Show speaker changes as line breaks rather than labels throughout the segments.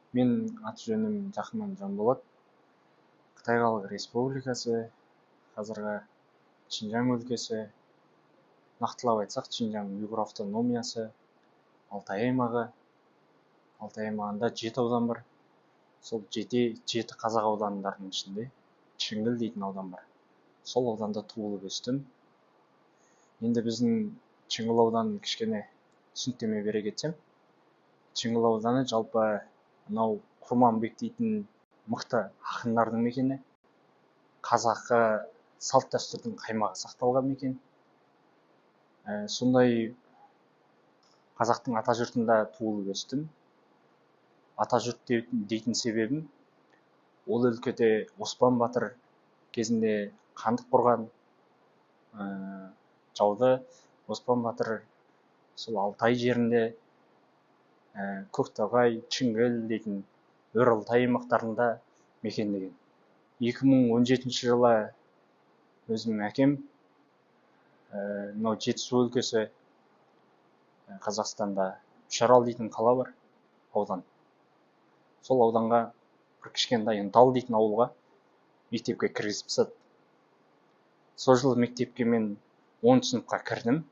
Менің аты жөнім Жақыман Жанболат. Қытай Халық Республикасы, қазіргі Шинжаң өлкесі, нақтылап айтсақ, Шинжаң Ұйғыр автономиясы, Алтай аймағы. Алтай аймағында 7 аудан бар. Сол 7 қазақ аудандарының ішінде Шіңгіл дейтін аудан бар. Сол ауданда туылып өстім. Енді біздің Шіңгіл ауданын кішкене түсініктеме бере кетсем, Шіңгіл ауданы жалпы мынау Құрманбек дейтін мықты ақындардың мекені, қазақы салт дәстүрдің қаймағы сақталған мекен. Сондай қазақтың ата жұртында туылып өстім. Ата жұрт дейтін себебім, ол өлкеде Оспан батыр кезінде хандық құрған, жауды Оспан батыр сол Алтай жерінде, Көктоғай, Шіңгіл дейтін Өр Алтай аймақтарында мекендеген. 2017 жылы өзімнің әкем, мынау Жетісу өлкесі, Қазақстанда Үшарал дейтін қала бар, аудан. Сол ауданға бір кішкентай Ынтал дейтін ауылға мектепке кіргізіп тастады. Сол жылы мектепке мен 10 сыныпқа кірдім.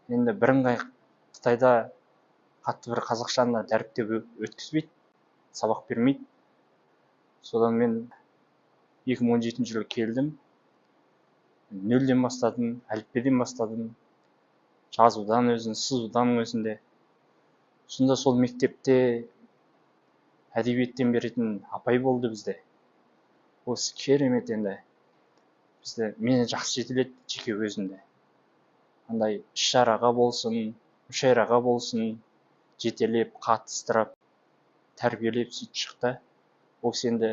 Енді бірыңғай Қытайда қатты бір қазақшаны дәріптеп өткізбейді, сабақ бермейді. Содан мен 2017 жылы келдім. Нөлден бастадым, әліппеден бастадым, жазудан өзін, сызудан өзінде. Сонда сол мектепте әдебиеттен беретін апай болды бізде. Осы керемет енді. Бізді, мені жақсы жетеледі жеке өзімде. Андай іс-шараға болсын, мүшәйраға болсын, жетелеп, қатыстырып, тәрбиелеп сөйтіп шықты. Ол кісі енді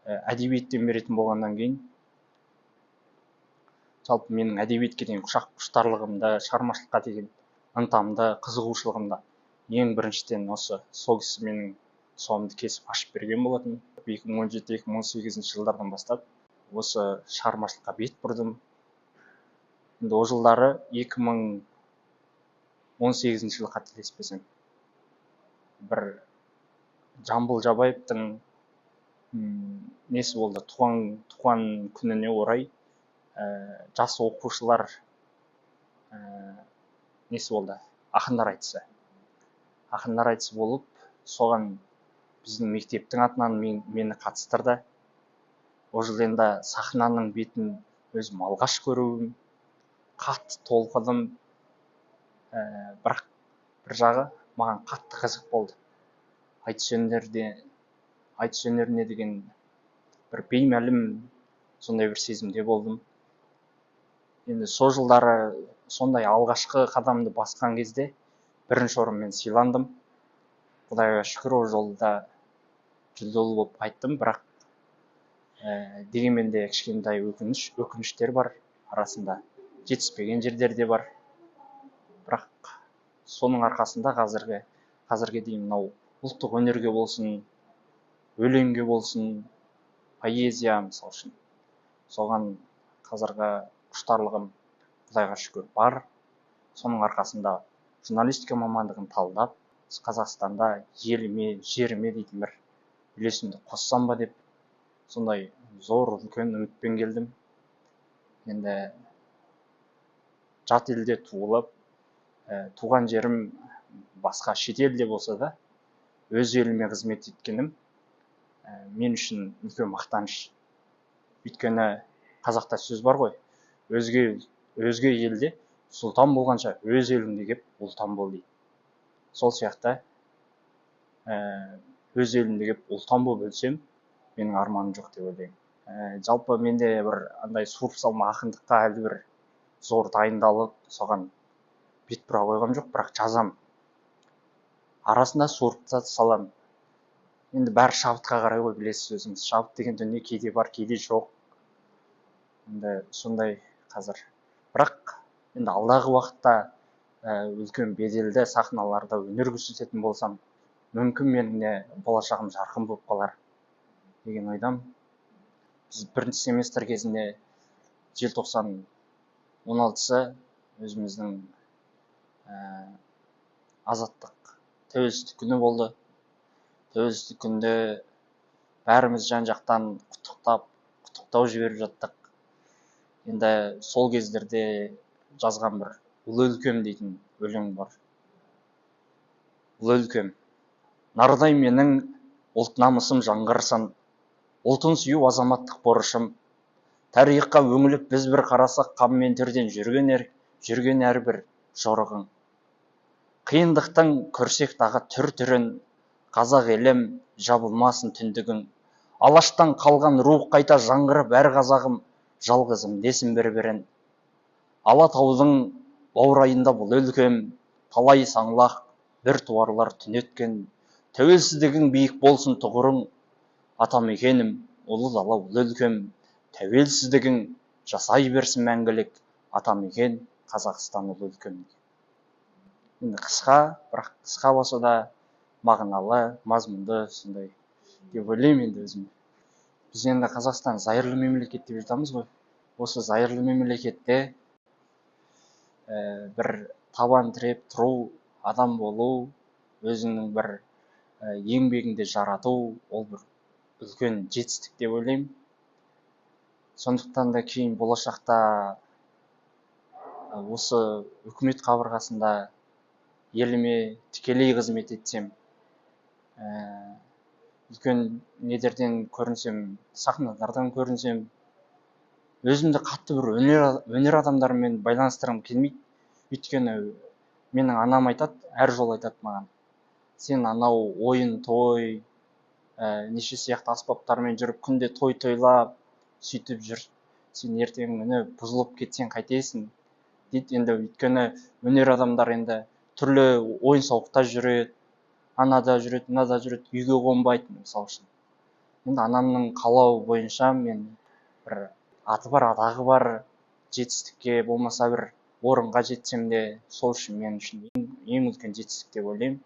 әдебиеттен беретін болғаннан кейін жалпы менің әдебиетке деген құштарлығымда, шығармашылыққа деген ынтамда, қызығушылығымда ең біріншіден осы сол кісі менің тұсауымды кесіп ашып берген болатын. 2017-2018 жылдардан бастап осы шығармашылыққа бет бұрдым. Енді ол жылдары 2018 жылы қателеспесем, бір Жамбыл Жабаевтың несі болды, туған күніне орай, жас оқушылар, несі болды, ақындар айтысы. Ақындар айтысы болып, соған біздің мектептің атынан мені қатыстырды. Ол жылы енді сахнаның бетін өзім алғаш көруім, қатты толқыдым. Бірақ бір жағы маған қатты қызық болды. Айтыс өнеріне деген бір беймәлім сондай бір сезімде болдым. Енді сол жылдары сондай алғашқы қадамды басқан кезде бірінші орынмен сыйландым. Құдайға шүкір, ол жолда жүлделі болып қайттым, бірақ дегенмен де кішкентай өкініштер бар арасында, жетіспеген жерлер де бар. Бірақ соның арқасында қазірге дейін мынау ұлттық өнерге болсын, өлеңге болсын, поэзия мысал үшін, соған қазіргі құштарлығым Құдайға шүкір бар. Соның арқасында журналистика мамандығын талдап, Қазақстанда еліме, жеріме дейтін бір үлесімді қоссам ба деп сондай зор үлкен үмітпен келдім. Енді жат елде туылып, туған жерім басқа шетелде болса да, өз еліме қызмет еткенім, мен үшін үлкен мақтаныш. Өйткені қазақта сөз бар ғой, өзге елде сұлтан болғанша өз еліңде кеп ұлтан бол дейді. Сол сияқты, өз елімде кеп ұлтан болып өлсем, менің арманым жоқ деп ойлаймын. Жалпы менде бір андай суырып салма ақындыққа әлі бір зор дайындалып, соған бет бұра қойғам жоқ, бірақ жазам. Арасында суырып та салам. Енді бәрі шабытқа қарай ғой, білесіз өзіңіз. Шабыт деген дүние кейде бар, кейде жоқ. Енді сондай қазір. Бірақ енді алдағы уақытта, үлкен беделді сахналарда өнер көрсететін болсам, мүмкін менің де болашағым жарқын болып қалар деген ойдамын. Біз бірінші семестр кезінде желтоқсан 16-сы өзіміздің, азаттық тәуелсіздік күні болды. Тәуелсіздік күнде бәріміз жан-жақтан құттықтап, құттықтау жіберіп жаттық. Енді сол кездерде жазған бір «Ұлы өлкем» дейтін өлең бар. Ұлы өлкем. Нардай менің ұлт намысым жаңғырсын, ұлтын сүю азаматтық борышым. Тарихқа өңіліп біз бір қарасақ, қам мен терден жүрген әрбір жорығың. Қиындықтың көрсек тағы түр-түрін, қазақ елім жабылмасын түндігің. Алаштан қалған рух қайта жаңғырып, әр қазағым жалғызым десін бір-бірін. Алатаудың баурайында бұл өлкем, талай саңлақ бір туарлар түнеткен. Тәуелсіздігің биік болсын тұғырың, атамекенім ұлы дала ұлы өлкем. Тәуелсіздігің жасай берсін мәңгілік, атамекен Қазақстан ұлы өлкем. Енді қысқа, бірақ қысқа болса да мағыналы, мазмұнды сондай деп ойлаймын енді өзім. Біз енді Қазақстан зайырлы мемлекет деп жатамыз ғой. Осы зайырлы мемлекетте бір табан тіреп тұру, адам болу, өзіңнің бір еңбегіңді жарату, ол бір үлкен жетістік деп ойлаймын. Сондықтан да кейін болашақта осы үкімет қабырғасында еліме тікелей қызмет етсем, үлкен недерден көрінсем, сахналардан көрінсем, өзімді қатты бір өнер адамдарымен байланыстырғым келмейді. Өйткені менің анам айтады, әр жолы айтады маған: сен анау ойын той, неше сияқты аспаптармен жүріп күнде той тойлап сөйтіп жүр, сен ертеңгі күні бұзылып кетсең қайтесің дейді. Енді өйткені өнер адамдар енді түрлі ойын сауықта жүреді, анада жүреді, мынада жүреді, үйге қонбайды мысалы үшін. Енді анамның қалауы бойынша мен бір аты бар, атағы бар жетістікке, болмаса бір орынға жетсем де, сол үшін мен үшін ең үлкен жетістік деп ойлаймын,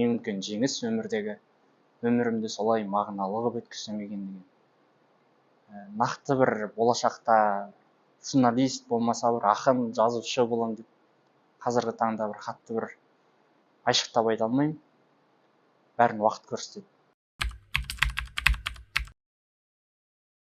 ең үлкен жеңіс өмірдегі. Өмірімді солай мағыналы қылып өткізсем екен деген. Нақты бір болашақта журналист болмаса бір ақын, жазушы боламын деп қазіргі таңда бір қатты бір айшықтап айта алмаймын. Бәрін уақыт көрсетеді.